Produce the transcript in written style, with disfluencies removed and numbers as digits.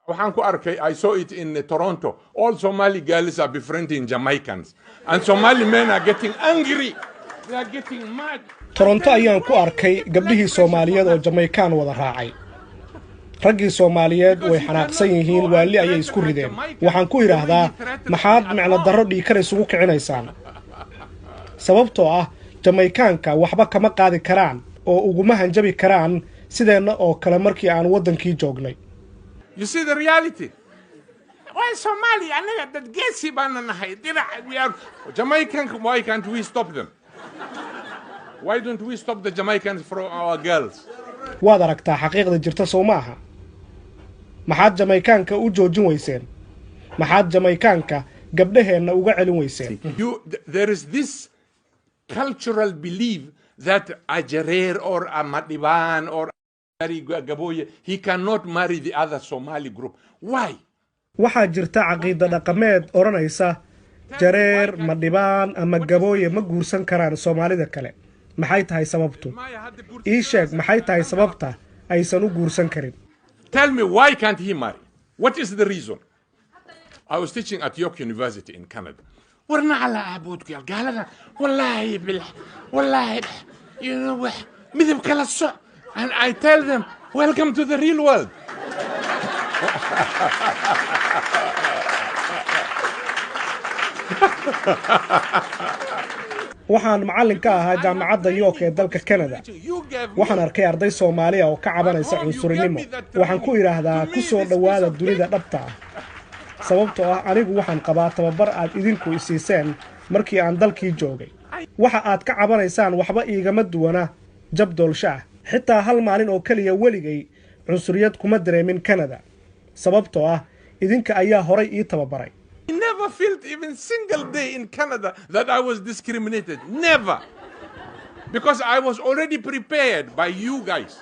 Waxaan ku arkay, I saw it in Toronto. All Somali girls are befriending Jamaicans. And Somali men are getting angry. They are getting mad. Toronto ayaan ku arkay gabdhihii Soomaaliyeed oo Jamaykaan wada raacay. Raggii Soomaaliyeed way xanaaqsan yihiin, waalli ayay isku rideen. Waxaan ku idhaahdaa, maxaad micno darro dhiikar isugu kicinaysaan? Sababtoo ah Jamaykaanka waxba kama qaadi karaan oo uguma hanjabi karaan sideenna oo kale markii aan waddankii joognay. You see the reality? Why Somali? Anaga dad geesi baana nahay. Dirac, we are Jamaican. Why can't we stop them? Why don't we stop the Jamaicans from our girls? Waad aragtaa xaqiiqda jirta, sow ma aha? Maxaad Jamaykaanka u joojin weyseen? Maxaad Jamaykaanka gabdhaheenna uga celin weyseen? There is this cultural belief that a Jarer or a Madiban or a Gaboye, he cannot marry the other Somali group. Why? Waxaa jirta caqiida dhaqameed odhanaysa Jareer, Madhibaan ama Gabooye ma guursan karaan Soomaalida kale. Maxay tahay sababtu? Ii sheeg, maxay tahay sababta aysan u guursan karin? Tell me, why can't he marry? What is the reason? I was teaching at York University in Canada. Warna ala aaboodku yaal gaalada, wallaahi billah, wallaahi, wax midab kala soc. And I tell them, welcome to the real world. Waxaan macallin ka ahaa Jaamacadda York ee dalka Canada. Waxaan arkay arday Soomaaliya oo ka cabanaysa cunsurinimo. Waxaan ku idhaahdaa, ku soo dhowaada dunida dhabta ah, sababtoo ah anigu waxaan qabaa tababar aad idinku isiiseen markii aan dalkii joogay. Waxa aad ka cabanaysaan waxba iigama duwana jab doolsho ah. Xitaa hal maalin oo keliya weligay cunsuriyad kuma dareemin Canada, sababtoo ah idinka ayaa horay ii tababaray. I never felt even single day in Canada that I was discriminated. Never. Because I was already prepared by you guys.